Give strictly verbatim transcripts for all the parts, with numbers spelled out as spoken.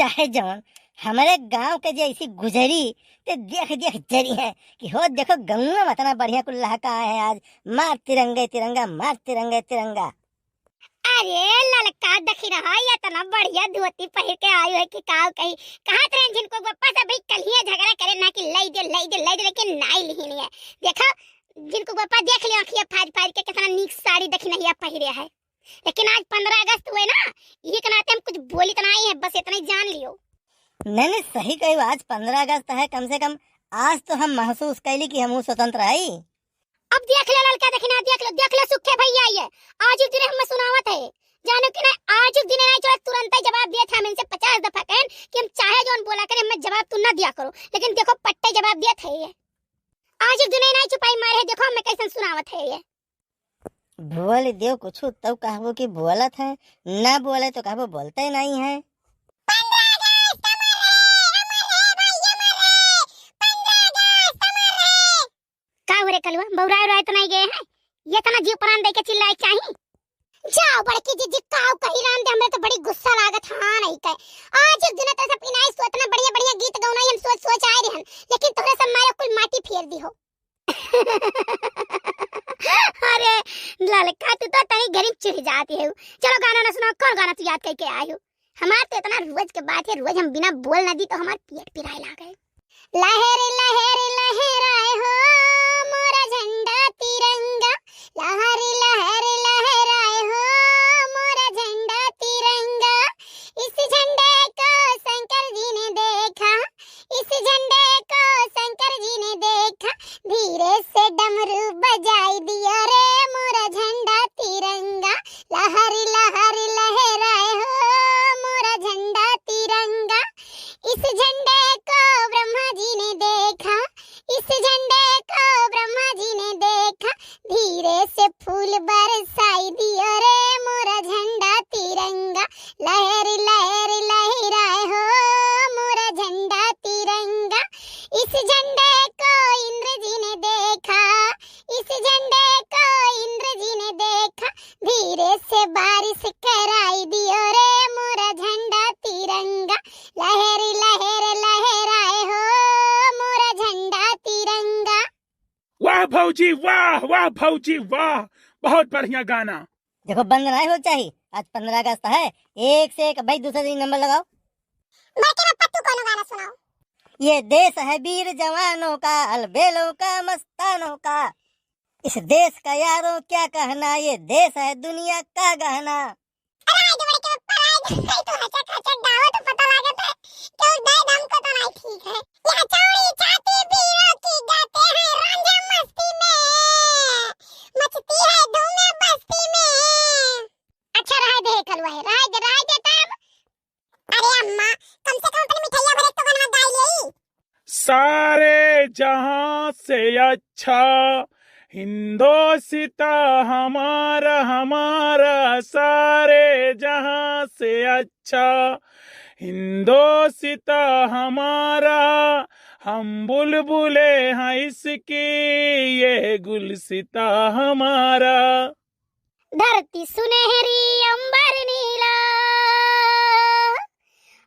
अरे जौन हमरे गाँव के जे ऐसी गुजरी, ते देख देख जरी है कि हो देखो गौवा में इतना बढ़िया कुल लहका है आज, मार तिरंगे तिरंगा, मार तिरंगे तिरंगा। अरे ललका देखी रहा, ये इतना बढ़िया धोती पहिर के आयो है कि काव कही। कहत रहे झिनकू के बप्पा से भाई कलिया झगड़ा करे ना कि लई दे, लई दे, लई दे, लेकिन नाई लिहिन है। देखो झिनकू के बप्पा देख लियो अखिया फाड़ फाड़ के कितना नीक साड़ी दखिनहिया पहिरे है। लेकिन आज पन्द्रह अगस्त हुए ना, यही के नाते हम कुछ बोली तो नहीं है, बस इतना ही जान लियो। नहीं नहीं, सही कही, आज पन्द्रह अगस्त है, कम से कम आज तो हम महसूस कैली कि हम स्वतंत्र हई। अब देख ले ललका, देखी ना, देख ले, देख ले सुखे भैया, ये आज एक दिन हमें सुनावत है, जानो कि ना, आज एक दिन नहीं चला, तुरंत ही जवाब दिया था हम इनसे पचास दफा कहन कि हम चाहे जौन बोला करें, हमें जवाब तू ना दिया करो, लेकिन देखो पट्टे जवाब दिया था ये। आज एक दिन नहीं चुपाई मारे है, देखो हमें कैसन सुनावत है ये। बोल देव कुछ तब कहबो कि बोलत है, ना बोले तो कहबो बोलते नहीं है। का हो रे कलुआ, बौराए उराए तो नहीं गए हैं? ये तना जीव प्राण दे के चिल्लाए चाही। जाओ बड़की जीजी, काव कही राम दे, हमरे तो बड़ी गुस्सा लागत। हाँ नहीं कहे, आज एक दिन तो सब इनाई सोतना बढ़िया बढ़िया गीत गौनाई हम सोच सोच आए रहन, लेकिन तोहरे सब मारे कुल माटी फेर दी हो। अरे ललका, तू तो तनी गरीब चिढ़ जाती है। चलो गाना ना सुनाओ, कौन गाना तू याद करके आए हो? हमार तो इतना रोज के बात है, रोज हम बिना बोल ना दी तो हमार पेट पिराए लागे। लहर लहर लहराए हो मोरा झंडा तिरंगा, लहर लहर लहराए हो मोरा झंडा तिरंगा। इस झंडे को शंकर जी ने देखा, इस झंडे को शंकर जी ने देखा, धीरे से डमरू बजाई दिया रे मोरा झंडा तिरंगा। लहर लहर लहराए हो मोरा झंडा तिरंगा। इस झंडे को ब्रह्मा जी ने देखा, इस झंडे को ब्रह्मा जी ने देखा, धीरे से फूल बरसाई दियो रे मोरा झंडा तिरंगा। लहर लहर लहराए हो मोरा झंडा तिरंगा। इस झंडे को इंद्र जी ने देखा, इस झंडे को इंद्र जी ने देखा, धीरे से बारिश कराई दियो रे मोरा झंडा तिरंगा। लहर लहर लहराए हो मोरा झंडा तिरंगा। वाह भौजी वाह, वाह भौजी वाह, बहुत बढ़िया गाना। देखो बंद नहीं हो चाहिए, आज पन्द्रह अगस्त है, एक से एक भाई दूसरे दिन नंबर लगाओ। बड़के पप्पा तू कौनो गाना सुनाओ। ये देश है वीर जवानों का, अलबेलों का, मस्तानों का। इस देश का यारों क्या कहना, ये देश है दुनिया का गहना। अरे आगे बढ़ के ऊपर आए, भाई तू हचक हचक गावो तो पता लागत है, क्यों दर्द हमको तो नहीं ठीक है। यह चौड़ी छाती वीरों की गाते हैं रांझा मस्ती में, मचती है धूमें बस्ती में। अच्छा रहे दे कलुआ है, रहे दे, रहे दे तब। अरे अम्मा, कम से कम अपनी मिठाइया भरे तो गनवा गाई ले। सारे जहां से अच्छा हिंदोसिता हमारा, हमारा सारे जहां से अच्छा हिंदोसिता हमारा। हम बुलबुले हैं इसकी, ये गुलसिता हमारा। धरती सुनहरी अंबर नीला,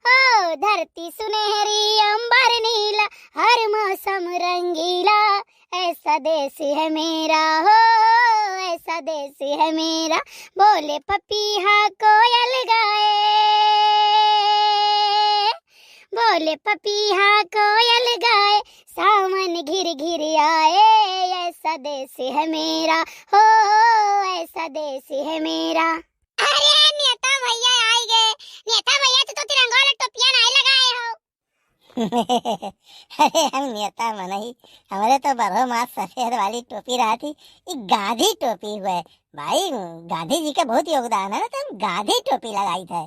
ओ धरती सुनहरी अंबर नीला, हर मौसम रंगीला, ऐसा देश है मेरा हो, ऐसा देश है मेरा। बोले पपीहा कोयल गाए, बोले पपीहा कोयल गाए, सावन घिर घिर आए, ऐसा देश है मेरा हो, ऐसा देश है मेरा। अरे नेता भैया आई गए। नेता भैया तू तो तिरंगा वाला टोपिया नहीं लगाए हो। अरे हम नेता मनई, हमरे तो बरहो मास सफेद वाली टोपी रहती, ई गांधी टोपी हुए। भाई गांधी जी के बहुत योगदान है ना, तो हम गांधी टोपी लगाई थे।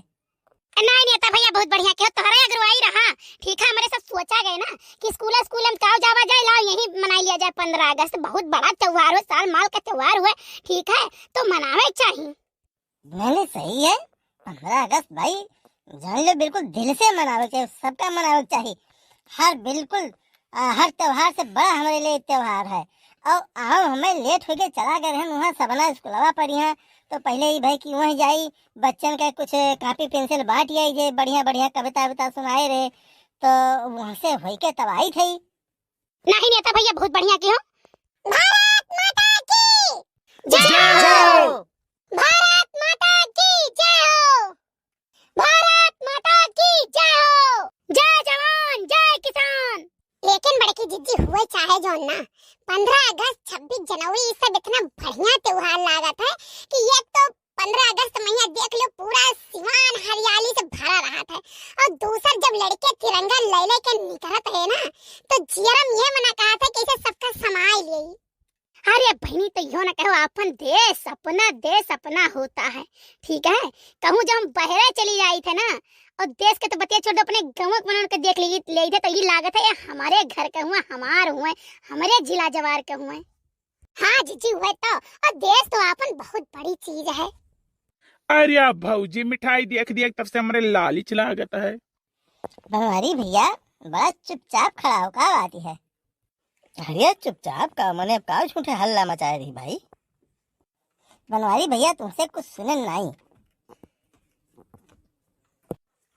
नहीं नेता भैया बहुत बढ़िया किया, तोहरे अगुवाई रहा। ठीक है, हमरे सब सोचा गए ना कि स्कूल स्कूल में काव जावा जाए, लाओ यही मनाई लिया जाए पन्द्रह अगस्त, बहुत बड़ा त्योहार हो, साल माल का त्योहार हुए, ठीक है, तो मनावे चाहिए। नहीं नहीं सही है, पन्द्रह अगस्त भाई जान लो बिल्कुल दिल से मनावे के चाहिए, सबका मनावे के चाहिए। हर बिल्कुल अ, हर त्योहार से बड़ा हमरे लिए त्योहार है। और आओ, हमें लेट हो गए, चला गए रहन वहाँ सबना स्कूलवा पढ़िया। तो पहले ही भाई कि वहीं जाई, बच्चन के कुछ कॉपी पेंसिल बांट आई जे, बढ़िया बढ़िया कविता विता सुनाए रहे। तो वहाँ से होई के तब आई थे। नहीं नेता भैया, बहुत बढ़िया की हो। भारत माता की जय हो। भारत माता की जय हो। भारत माता की जय हो। जय जवान, जय किसान। लेकिन बड़की जिज्जी, हुए चाहे जौन ना, पन्द्रह अगस्त, छब्बीस जनवरी, ई सब इतना बढ़िया त्योहार लागत है कि एक तो पन्द्रह अगस्त मइया देख लो, पूरा सिवान हरियाली से भरा रहत है, और दूसर जब लड़के तिरंगा ले लेके निकलत है ना, तो जियरम ये मना कहत है कि इसे सबका समाए लिए। अरे बहिनी, तो यो न कहो, अपन देश अपना, देश अपना होता है, ठीक है। कहूँ जब हम बहरे चली जाई थे ना, और देश के तो बतिया छोड़ दो, अपने गाँव के मनन के देख ली, ले थे, तो ये लागत है ये हमारे घर के हुए, हमार हुए, हमारे जिला जवार के हुए। हाँ जीजी, हुए तो, और देश तो अपन बहुत बड़ी चीज है। अरे अब भौजी मिठाई देख देख तब से हमरे लालिच लागत है। बनवारी भैया, बड़ा चुपचाप खड़ा हो, का बात है? अरे चुपचाप का, मने अब का झूठे हल्ला मचाए रही भाई? बनवारी भैया, तुमसे कुछ सुने नहीं।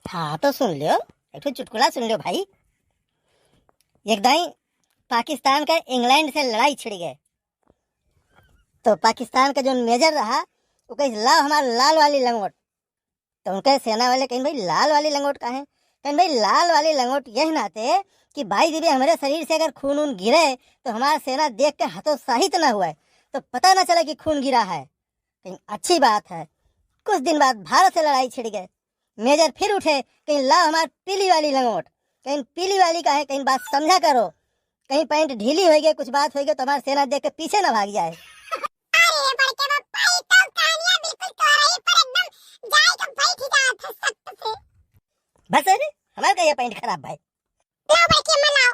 हाँ तो सुन लियो, एक ठो चुटकुला सुन लियो भाई। एक दाई पाकिस्तान का इंग्लैंड से लड़ाई छिड़ गए, तो पाकिस्तान का जो मेजर रहा, वो कहे, "लाओ हमार लाल वाली लंगोट।" तो उनके सेना वाले कहें, "भाई, लाल वाली लंगोट का है?" कहें, "भाई, लाल वाली लंगोट यह नाते कि भाई देवे, हमारे शरीर से अगर खून वून गिरे तो हमारा सेना देख के हतोत्साहित ना हुए, तो पता ना चले कि खून गिरा है।" कहें, "अच्छी बात है।" कुछ दिन बाद भारत से लड़ाई छिड़ गए, मेजर फिर उठे, कहें, "लाओ हमार पीली वाली लंगोट।" कहें, "पीली वाली का है?" कहें, "बात समझा करो, कहीं पैंट ढीली होई गई, कुछ बात होई गई तो हमार सेना देख के पीछे ना भाग जाए।" अरे बड़के बापा, ई तो कहानियां बिल्कुल तोहरे ही पर एकदम जाए के बैठ जात है सख्त से। बस अरे, हमार का ये पैंट खराब भाई? लाओ बड़के अम्मा, लाओ,